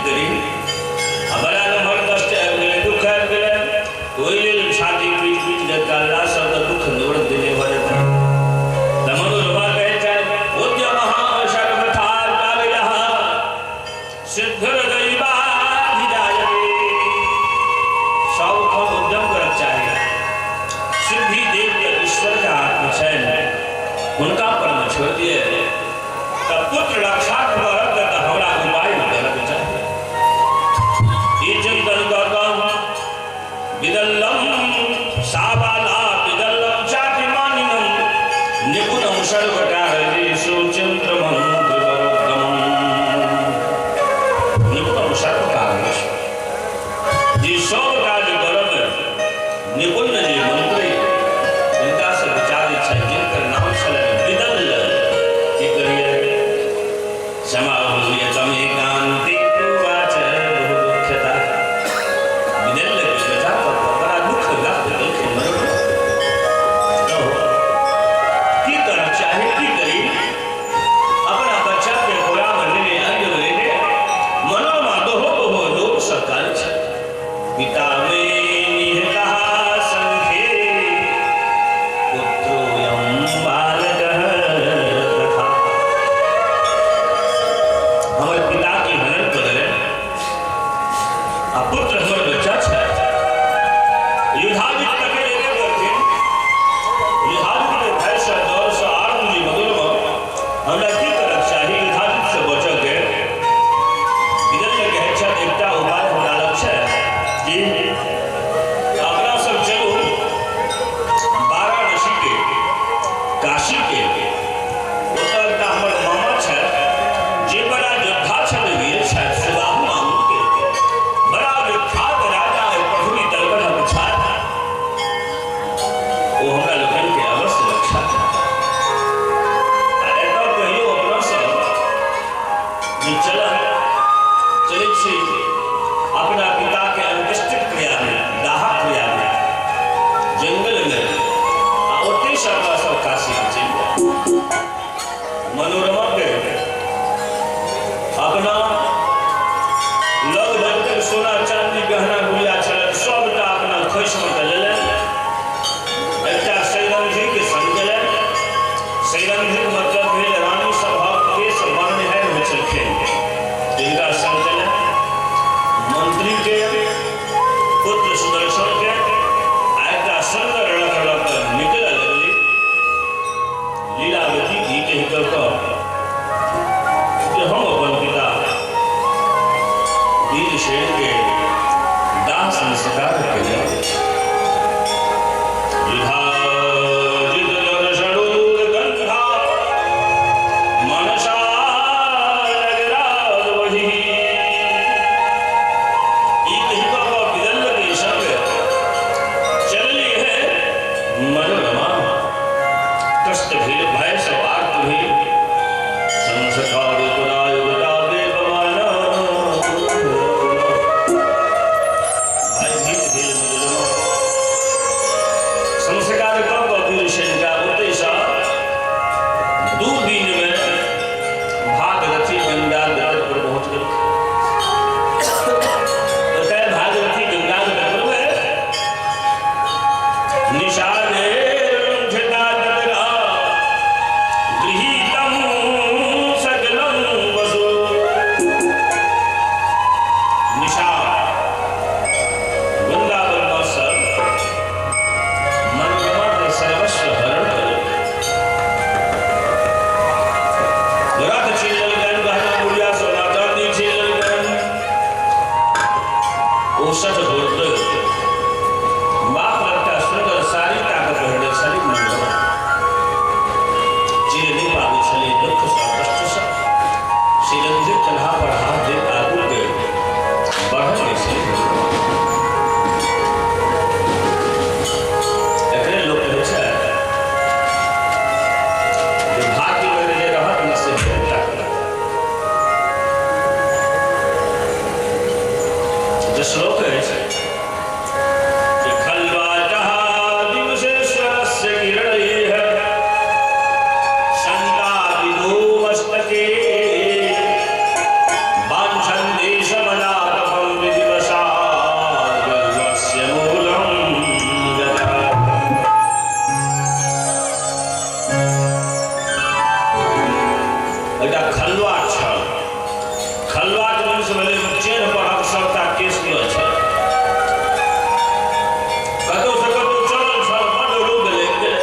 करी आ बड़ा नम्हर कष्ट आबि गेलै, दुःख आबि गेलै, ओहि लेल छाती पीट पीट के कानलासँ तऽ दुःख निवृत्ति नहि भऽ जेतै। तऽ मनोरमा कहै छथि उद्यमः सर्वथा कार्यः सिद्धिर्दैवाधिजायते। सबठाम उद्यम करक चाही। सिद्धि देव के ईश्वर के हाथ में छनि, हुनका पर में छोड़ि दिए तऽ पुत्र रक्षा करत तऽ हमरा उपाय करक चाही। ई चिंतन कऽ कऽ विदल्लम साबाला विदल्लम चातिमानिनम निपुणम सर्वकार्येषु चिंत्रमंत्रवरोत्तमम्। निपुणम सर्वकार्येषु, जे सब कार्य करब निपुण जे मंत्री हुनका से विचारै छै, जिनकर नाम छलनि विदल्ल। की करिए समाहूयतमेकान्ते उवाच बहुदुःखता। विदल्ल के बजा कऽ बड़ा दुःख व्यक्त केलखिन मनोरमा। कहू की करऽ चाही, की करी? अपना बच्चा के कोरा में लेने अंग में लेने मनोरमा दोहो दोहो लोक सरकार छै। पिता मे निहतः संखे पुत्रोऽयं बालकः तथा। हमर पिता के हनन कऽ देलनि आ पुत्र हमर बच्चा छै। युधाजित तकरे एबे करथिन। युधाजित के भय से डर से आरंभ जे मनोरमा हमरा की करक चाही युधाजित से बचऽ के? विदल्ल कहै छथि एकटा उपाय हमरा लग छै कि अपना सब चलू वाराणसी के काशी के, ओतऽ एकटा हमर मामा छथि जे बड़ा योद्धा छथि, वीर छथि, सुबाहु नाम के बड़ा विख्यात राजा प्रभु दलबलक छथि। ओ हमरा लोकनि के अवश्य रक्षा करत। आ एतऽ कहियो अपना सब जे चलै छी अपना पिता के अंत्येष्टि क्रिया में, दाह क्रिया में, जंगल में, आ ओतहि से अपना सब काशी में चलि जायब। मनोरमा के अपना लग जतेक सोना चांदी गहना गुड़िया छलनि सबटा अपना खोइस में कऽ लेलनि। एकटा सैरंध्री के संग गेलनि। सैरंध्रीक मतलब भेल रानी सभक केश बन्हनिहारि होइ छलखिन, तिनका संग गेलनि। मंत्री के पुत्र सुदर्शन के आ एकटा सुन्दर रथ लऽ कऽ निकलऽ लगली। लीलावती ई कहि कऽ जे हम अपन पिता वीरसेन के दाह संस्कार केने। युधाजित दर्शनोर्गंधा मनसा नगराद बहिः। ई कहि कऽ विदल्ल के संग चलली है मनोरमा। कष्ट भेल, भय से आर्त भेल। संस्कार पुरायुगता देवमान भयभीत भेल मनोरमा। संस्कार कऽ कऽ वीरसेन का ओतहिसँ 2 दिन में भागरथी गंगा तट पर पहुंच गेल। ओतय भागरथी गंगा तट पर निषादेर्लुण्ठिता तत्र गृहीतं सकलं वसु। निषाद वृंदावन में सब मनोरमा के सर्वस्व हरण कर रथ छीन लेलकनि, गहना गुड़िया सोना चांदी छीन लेलकनि। औसत होत बाप एकटा सुन्दर साड़ी टा के पहिरने छली मनोरमा। चिर नहि पाबै छली दुःख सँ कष्ट सँ। श्रीरंजित कन्हा पर हाथ दैत आगू के बढ़ल नहि छली मनोरमा। एकरे लोक कहै छै जे भाग्य में जे रहत न से भेटता करत। जे श्लोक अछि कि खल्वाचः दिवसेश्वरस्य किरणैः सन्तापितो मस्तके। खलुआ छल। खलुआ के वंश भेलै चेन्ह परहक सबटा केश लऽ छल। कतौ से कतौ चलल छल, बड रौद लागि गेलै,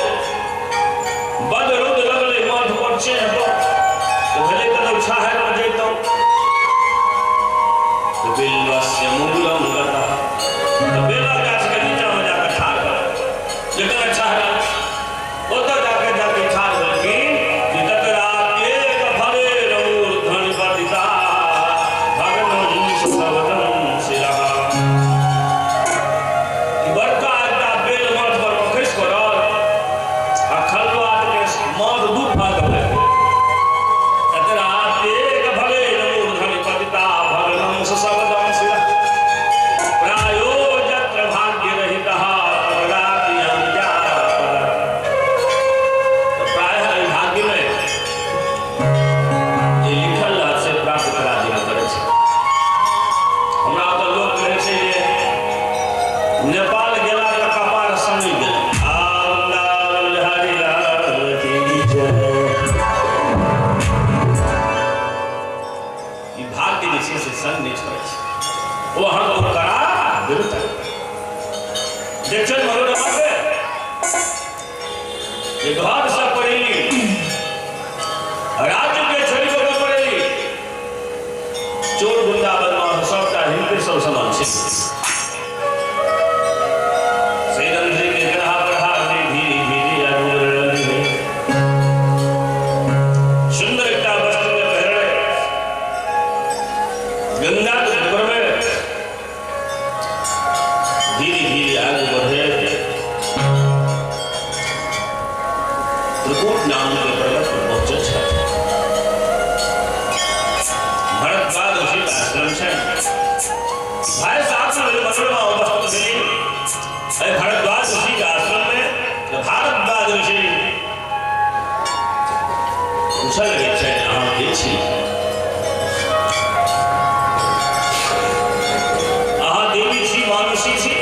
बड रौद लगलै माथ पर चेन्ह पर, तऽ भेलै कतौ छाहरिमे जैतहुँ। बिल्वस्य मूलम गतः, तऽ बेला गाछके नीचाँमे जाकऽ ठाढ़ भेल, जकर छाहरि ओतऽ जाके जाके ठाढ़ भेलखिन। तत्राप्येक फलेन मूर्धनि पतिता भग्नं सवदं शिरः। बड़का एकटा बेल माथ पर खसि पड़ल आ खलुआके माथ दू फाक भए गेल। तत्राप्येक फलेन मूर्धनि पतिता भग्नं सवदं शिरः प्रायो यत्र भाग्यरहितः तत्राप्यं जापदः। प्रायः एहि भाग्यमे जे लिखल रहत से प्राप्त करा देबे करै छै। हमरा ओतऽ लोक कहै छै जे नेपाल गेला तऽ कपार सनी गेल। ई भाग्य जे छै से संग नहि छोड़ै छै, ओ अहाँके ओ करा देबे करत। देखछनि मनोरमा के जे घर से पड़ेली, राज्य के छोड़ि कऽ पड़ेली, चोर गुंडा बदमाश सबटा हिनके सब समान छै। श्रीरंध्री के ग्रह प्रहार धीरे धीरे आगू बढ़ि रहल है। सुंदर एकटा वस्त्र में पहिरले गंगा के ऊपर में धीरे धीरे आगू बढ़े त्रिकूट नाम के पर्वत पर पहुंचल छथि। भरद्वाज ऋषि के आश्रम छै। भाई साहब से मनोरमा उपस्थित भेली एहि भरद्वाज ऋषि के आश्रम में। तऽ भारद्वाज ऋषि पूछल लगै छै, अहाँ के छी? अहाँ देवी छी, मानुषी छी,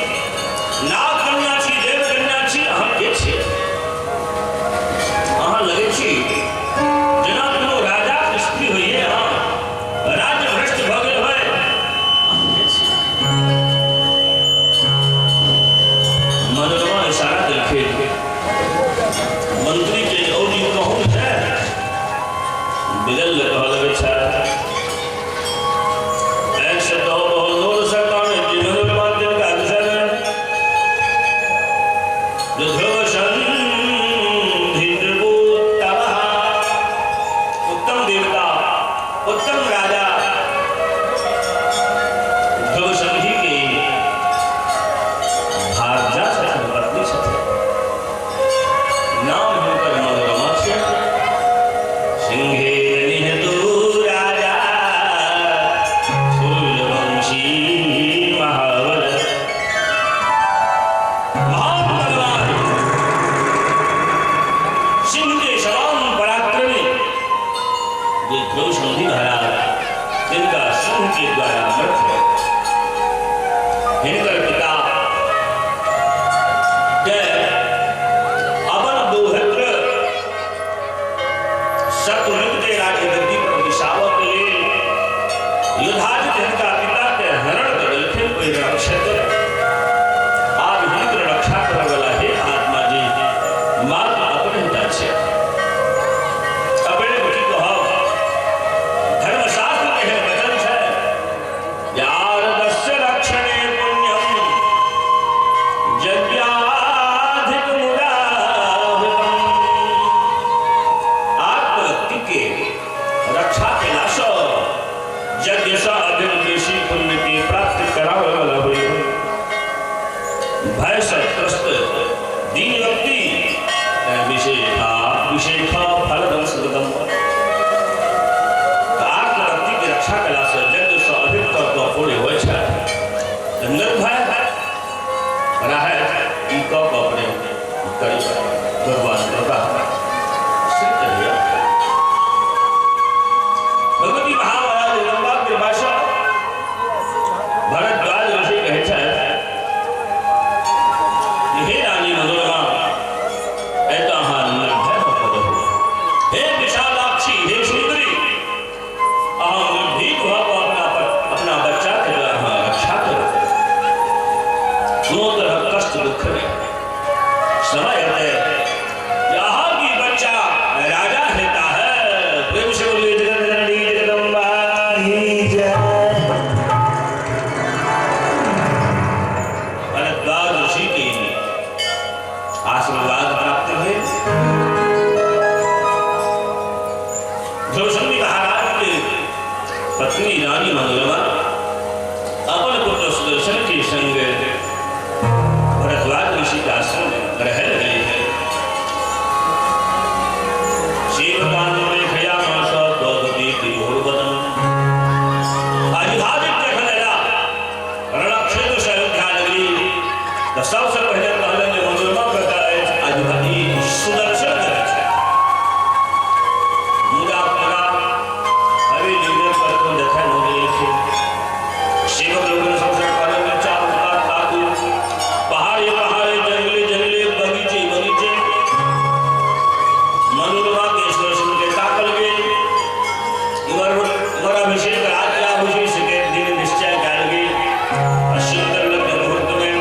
नाग कन्या छी, देव कन्या छी, अहाँ के छी? अहाँ लगै छी जेना कोनो राजाक स्त्री होइए, अहाँ राज्य भ्रष्ट भऽ गेल होय, अहाँ के छी? मनोरमा इशारा देलखिन मंत्री के, और ई कहूँ छै बिगल कहऽ लगै छथि। ऐसे तो बहुत दूर से कान मनोरमा तिनका दिशन जो ध्रुव संधि त्रिभुतमः। उत्तम देवता, उत्तम राजा ध्रुव संधि के भार्या छथिन, पत्नी छथिन। नाम हुनकर मनोरमा छै। सिंहे निहतु राजा सूर्यवंशी महाबल। महान भगवान सिंह के समान पराक्रमी जे ध्रुव संधि महाराज, जिनका सिंह के द्वारा मृत है। हिनकर पिता के अपन दौहित्र शत्रुघ्न के राज्य गद्दी पर बैसाबऽ के लेल युद्धाजित हिनका पिता के हरण कऽ देलखिन ओहि रणक्षेत्र। आब हिनकर रक्षा करऽ वाला हे आत्मा जी मात्र अपने टा छै। अपने की कहब, धर्मशास्त्र के एहन वचन छै जे आरदस्य रक्षणे पुण्यम यज्ञाधिक मुदाहृतम्। आत्मरक्ति के रक्षा केलासँ यज्ञ सँ अधिक बेसी पुण्य के प्राप्त कराबय वाला होय। भय से त्रस्त दीन व्यक्ति विशेषा विशेष फलदम सुगतम। आत्मरक्ति के रक्षा केलासँ यज्ञ सँ अधिक तत्व पुण्य होइ छै। तऽ निर्भय रहैत ई कऽ कऽ अपने करी भगवान कृपा सिद्ध होइए। भगवती महामाया जगदम्बा कृपासँ भरद्वाज ऋषि कहै छथि, हे रानी मनोरमा, एतऽ अहाँ निर्भय भऽ कऽ रहू। हे विशालाक्षी, हे सुंदरी, पत्नी रानी मनोरमा अपन पुत्र सुदर्शन के संग भरद्वाज ऋषि के आश्रम में रह रहे हैं। सबसे पहले कहलनि जे मनोरमा कतऽ अछि? अधिपति सुदर्शन कतऽ छै? मुदा पूरा हवेली में कतौ देखै नहि गेलखिन। सेवक लोकनि सबसँ कहलनि जे चारू कात ताकू, पहाड़े पहाड़े, जंगले जंगले, बगीचे बगीचे मनोरमा के सुदर्शन के ताकल गेल। इमहर अभिषेक राज्याभिषेक के दिन निश्चय कयल गेल। सुन्दर लग्न मुहूर्त में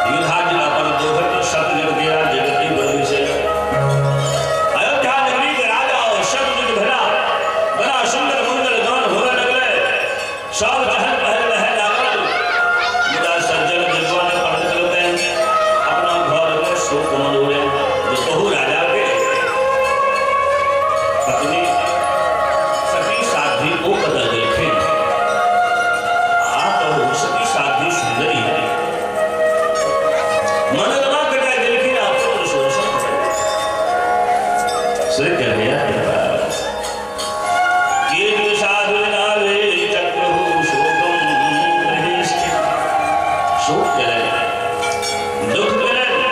युधाजित अपन दोहर शतयुग के राज्य गति बनबै छै। अयोध्या नगरी के राजा और शतयुग भेला, बड़ा सुंदर मंगल गान होवे लगले, सब चहल पहल रहे लागल। मुदा सज्जन विद्वान पंडित लोकनि अपना घर में शोक मनौलनि जे बहु राजा के पत्नी सती साध्वी ओ कतऽ गेलखिन? आ कहू सती साध्वी सुंदरी मनोरमा कतऽ गेलखिन? आ पुत्र सुदर्शन कतऽ से कन्हैया के साधु नावे चक्रहु शोकम गृहे स्थित। शोक केलनि, दुख केलनि।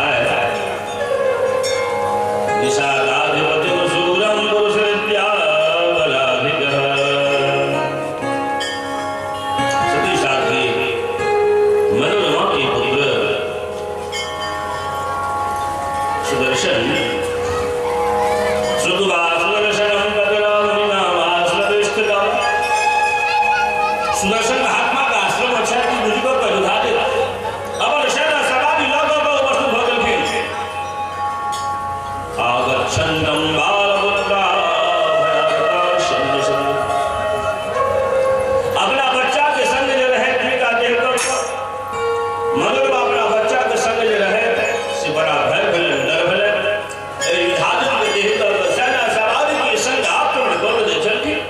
आय निषादाधिपतिं शूरं पुरुषविद्या बलाधिकः। सती साध्वी मनोरमा के पुत्र सुदर्शन श्रुत्वा सुदर्शनं तत्र सुदर्शन महात्मा का आश्रम अच्छा कि बुझि कऽ युधाजित अपन सेना सवारी लऽ कऽ उपस्थित भऽ गेलखिन। आगच्छन्तं बालपुत्रा भयावता संग संग अपना बच्चा के संग जे रहे तिनका देख कऽ मनोरमा अपना बच्चा के संग जे रहे से बड़ा भय भेलनि, डर भेलनि। एहि युधाजित के देख कऽ सेना सवारी के संग आक्रमण कऽ दै छलखिन।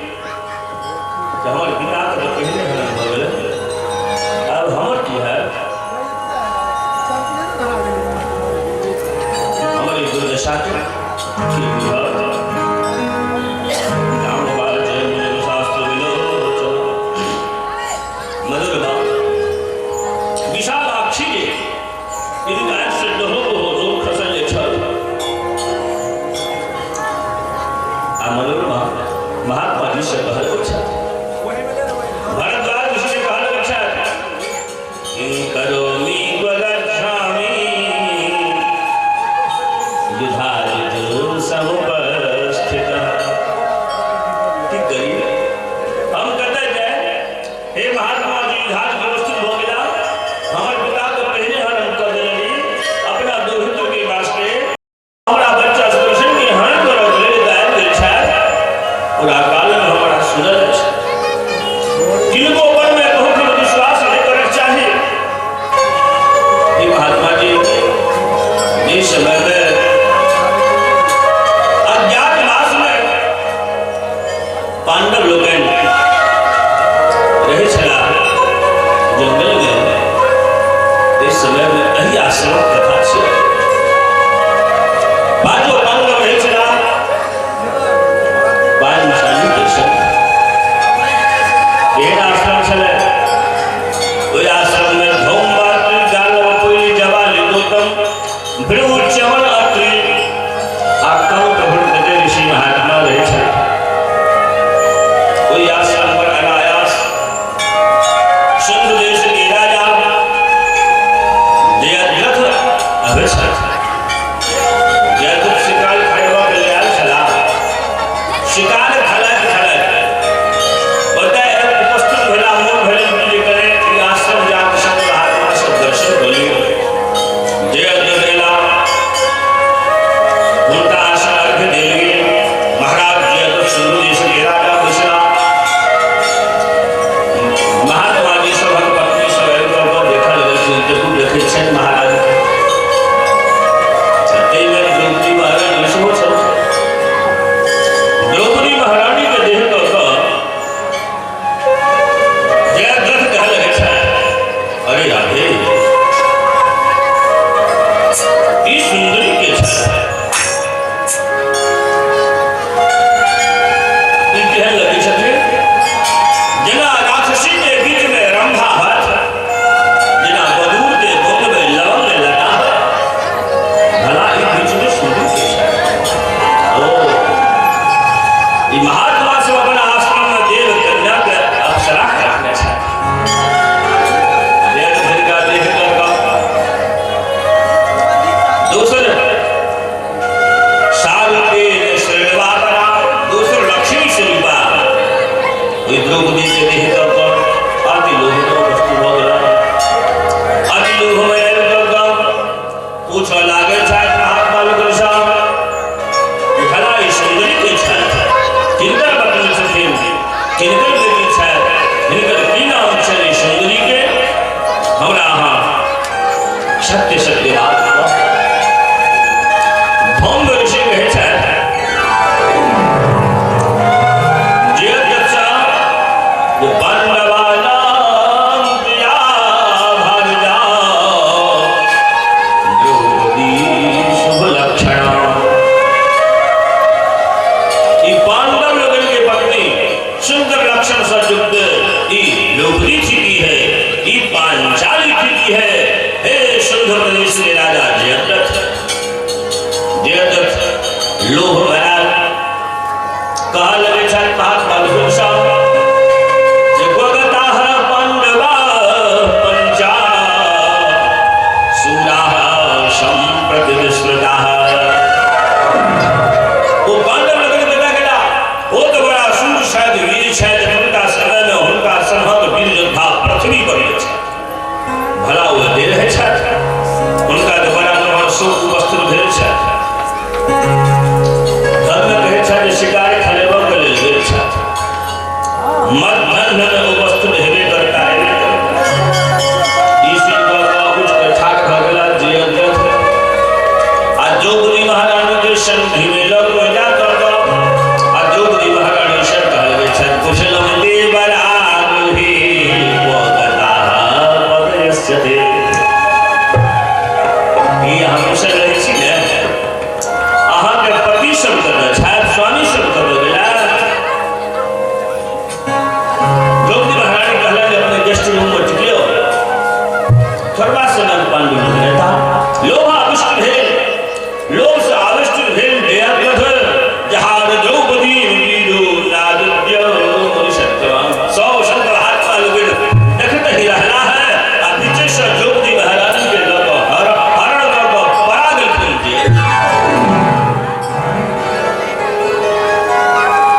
हमर पिता के तऽ पहिले हरण भऽ गेलै, आब हमर की हैत? हमर ई दुर्दशा के की बुझत? राम बाज शास्त्र विलोचन। मनोरमा विशालाक्षी जे हिनका से दहो दहो दूर खसल जे छल। आ मनोरमा महात्मा जी से कहल छथि, भरद्वाज ऋषि से कहल छथि, किं करोमि त्वगच्छामि युधाजित समुपस्थितः। की करी हम, कतऽ जाय? हे महात्मा जी, युधाजित उपस्थित भऽ गेला, हमर पिता के पहिने हरण कऽ देलनि अपना दौहित्र के वास्ते। हमरा बच्चा सुदर्शन के हरण करऽ के लेल आबि गेल छथि। पूरा काल में हमरा सुनल अछि। ई महात्मा सब अपन आश्रम में देव कन्या के अप्सरा के रखने छथि। देव हिनका देख कऽ दोसर सारूपे श्रेणवापरा, दोसर लक्ष्मी स्वरूपा ओहि द्रौपदी के देह कऽ अति लोभ वस्तु भऽ गेला। अति लोभमे आबि कऽ पूछऽ लागै छथि महात्मा लोकनि सब, भला ई सुन्दरी के छथि, किनकर पत्नी छथिन, किनकर बेटी छथि, हिनकर की नाम छनि ई सुन्दरी के, हमरा अहाँ सत्य सत्य बात कहू। भौम ऋषि कहै छथि जे दशा जे पाण्डवानां प्रिया भार्या द्रौपदी शुभ लक्षणा। ई पांडव लोगन के पत्नी सुंदर लक्षण से युक्त ई द्रौपदी थी है, ई पांचाली थी है। हे सिंधु प्रदेश के राजा जयद्रथ, जयद्रथ लोभ भरा कहा लगे छथि महात्मा लोकनि सब जे गोगताह पाण्डवा पंचा सूराः सम्प्रति विस्मृताः। ओ पाण्डव लोकनि बेटा गेला, ओ तऽ बड़ा शूर छथि, वीर छथि, हुनका समय मे हुनका सनहक वीर योद्धा पृथ्वी पर नहि छथि। भला ओ दे रहै छथि, हुनका तऽ बड़ा नमहर शोक उपस्थित भेल छथि। धर्म कहै छथि जे शिकार खेलेबऽ के लेल गेल छथि, मध्याह्न मे उपस्थित हेबे करता, हेबे करता। ई सुनि कऽ कऽ उठि कऽ ठाढ़ भऽ गेला जयद्रथ आ द्रौपदी महारानी के सन्धि मे लऽ कऽ जा कऽ कऽ आ द्रौपदी महारानी से कहल छथि, कुशलम देवरागुहि पदयस्यते। ई अहाँ कुशल रहै छी ने? अहाँके पति सब कतऽ छथि, स्वामी सब कतऽ गेला? द्रौपदी महारानी कहलनि जे अपने गेस्ट रूम मे टिकियौ। थोड़बा समय पांडु नेता लोभ आविष्ट भेल, लोभ से आविष्ट भेल जयद्रथ जहार द्रौपदी वीरो नादित्य सत्यवान सौ संत महात्मा लोग देखते ही रहला है आ बीचे से द्रौपदी महारानी के लऽ कऽ हरण कऽ कऽ पड़ा गेलखिन। जे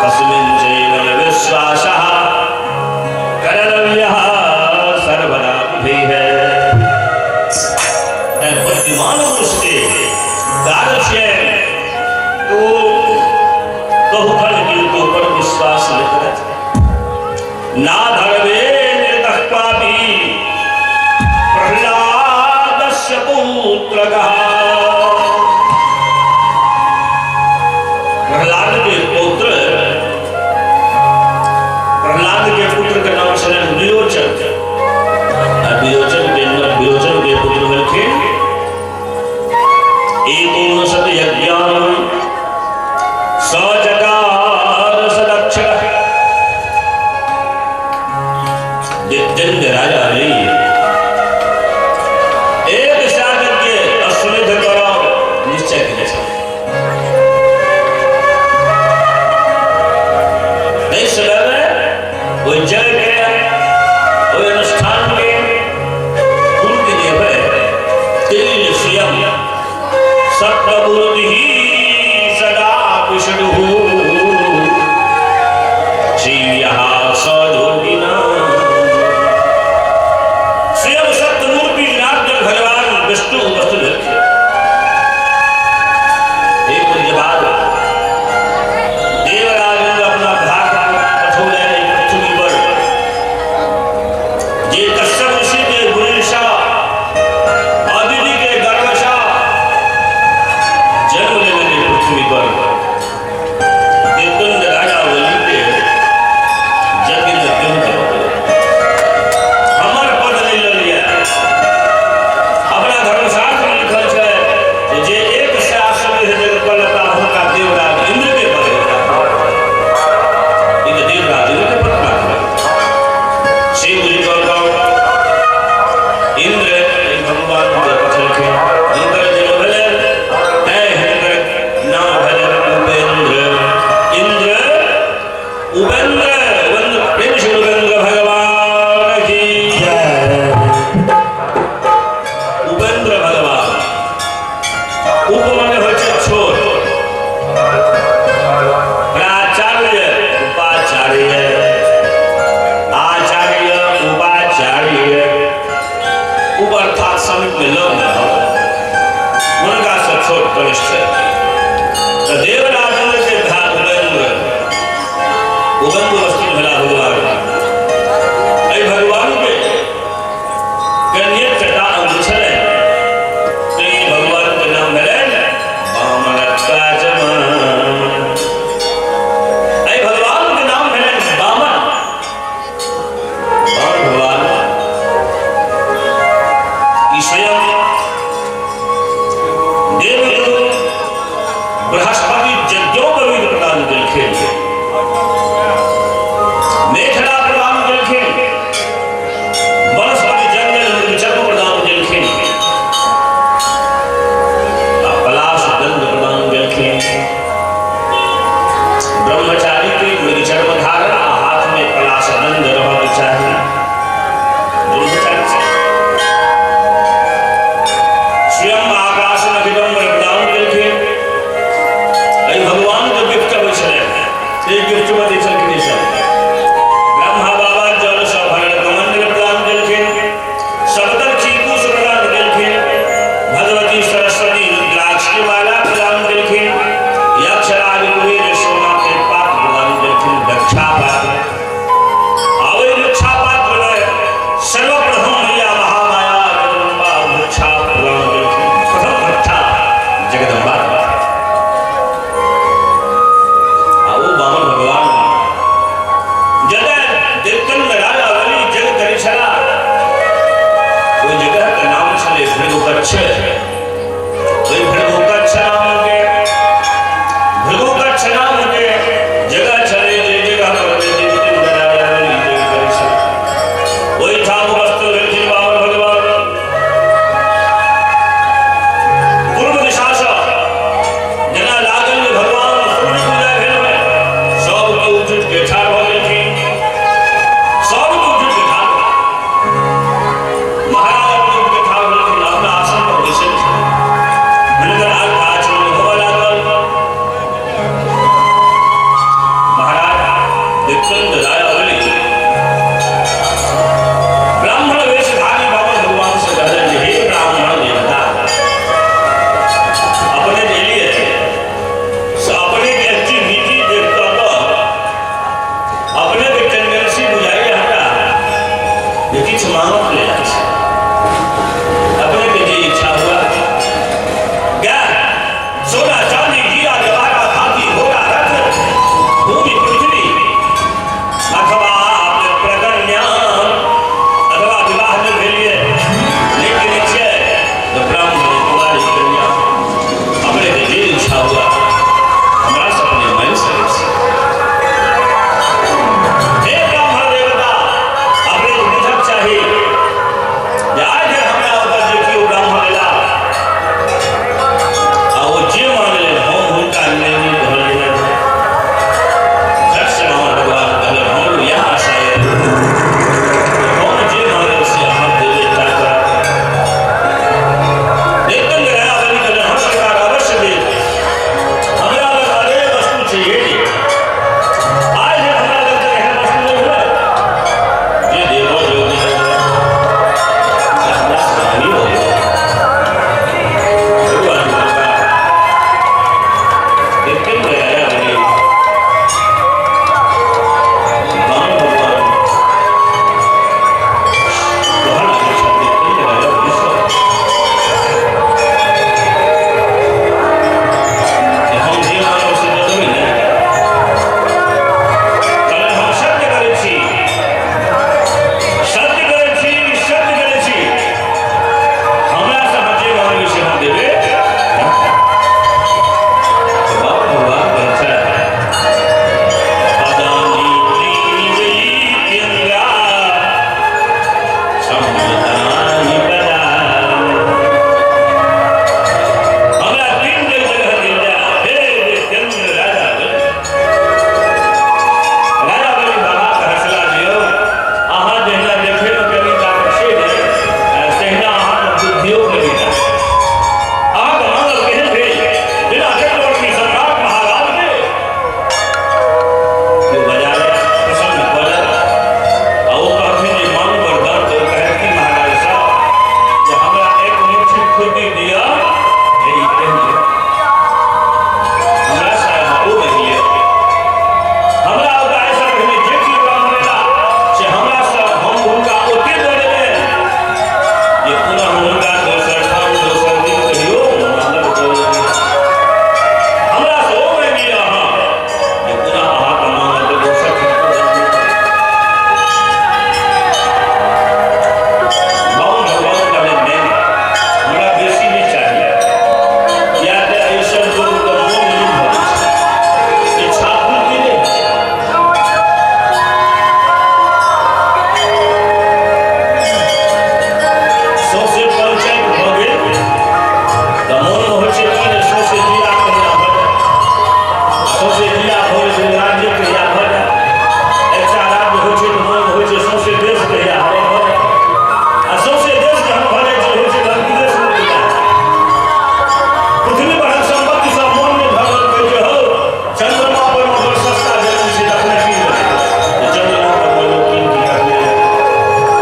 तस्मिन् चैव न विश्वासः करणव्यः सर्वदा बुद्धिः। तैं बुद्धिमान पुरुष के कार्य छियै तो कहुखन किनको पर विश्वास नहि करत। ना धर्मे निरतः पापी प्रह्लादस्य पुत्रकः। प्रहलाद के पुत्र, प्रहलाद के पुत्र के नाम छलनि विरोचन आ विरोचन के पुत्र भेलखिन एकोनशत यज्ञान सजगार सदक्षर दिव्यंग राजा रे एक सागर के अश्वमेध करब निश्चय केने छल। ताहि समयमे ओहि यज्ञ के, ओहि अनुष्ठान के पूर्ति देवे तिल स्वयं सप्तमूर्ति सदा विष्णु शिव्यः सजोगिना। दक्षिणामूर्ति।